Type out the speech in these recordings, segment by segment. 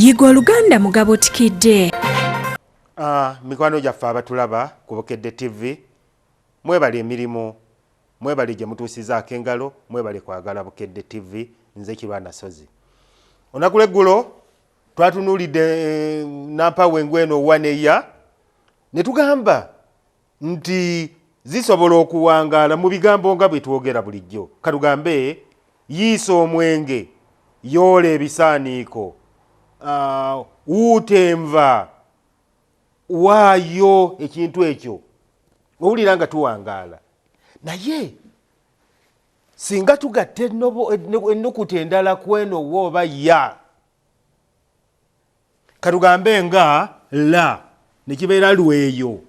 Yiga Oluganda Mugabo Tikidde. Mikwano gyaffe abatulaba ku Bukedde TV, mwebale emirimu, mwebale gye mutuusizaako engalo, mwebale kwagala Bukedde TV. Nze Kirwana Sozi. Olunaku lweggulo twatunuulidde nampawe eno wa neya ne tugamba nti zisobola okuwangaala mu bigambo nga bwe twogera bulijjo. Katugambe yiisa omwenge, yoola ebisaaniiko, wuuta enva, waayo ekintu ekyo, owulira nga tuwangaala. Naye singa tugatta ennukuta endala ku eno wa oba ya, katugambe nga la, nekibeera lweyo,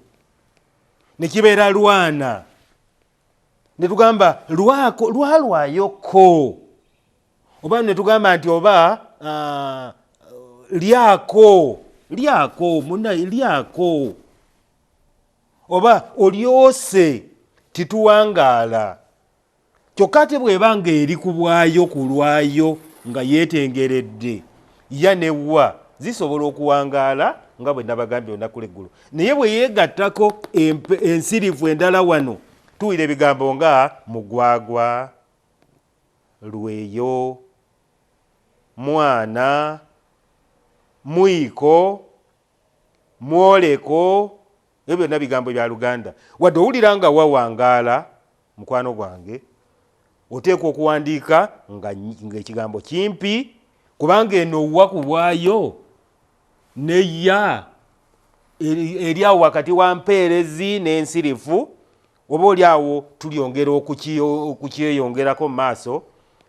nekibeera lwana, netugamba lwako, lwalwayoko, oba netugamba nti oba lyako, lyako muna, lyako oba olyose, tituwangaala. Kyokka ate bw'eba nga eri ku bwayo, ku lwayo nga yeetengeredde, ya ne wa zisobola okuwangaala nga bwe nabagambye olunaku lweggulo. Naye bwe yeegattako ensirifu endala wano, tuwulira ebigambo nga mugwagwa, lweyo, mwana, mwiko, mwoleko. Ebyo byonna bigambo bya Luganda. Wadde owulira nga wawangaala, mukwano gwange, oteekwa okuwandiika ng'ekigambo kimpi, kubanga eno wa ku bwayo neya eri awo wakati wa mpeerezi n'ensirifu. Oba oli awo tulyongera okukyeyongerako mu maaso,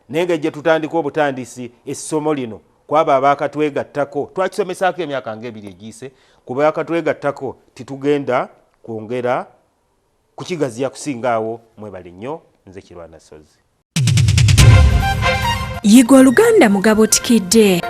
naye nga gye tutandika obutandisi essomo lino, kwabo abaakatwegattako, twakisomesaako emyaka nga 2 egiyise, kuba akatwegattako titugenda kwongera kukigaziya kusinga awo. Mwebale nnyo. Nze Kirwana Sozi. Yiga Oluganda Mugabo Tikidde.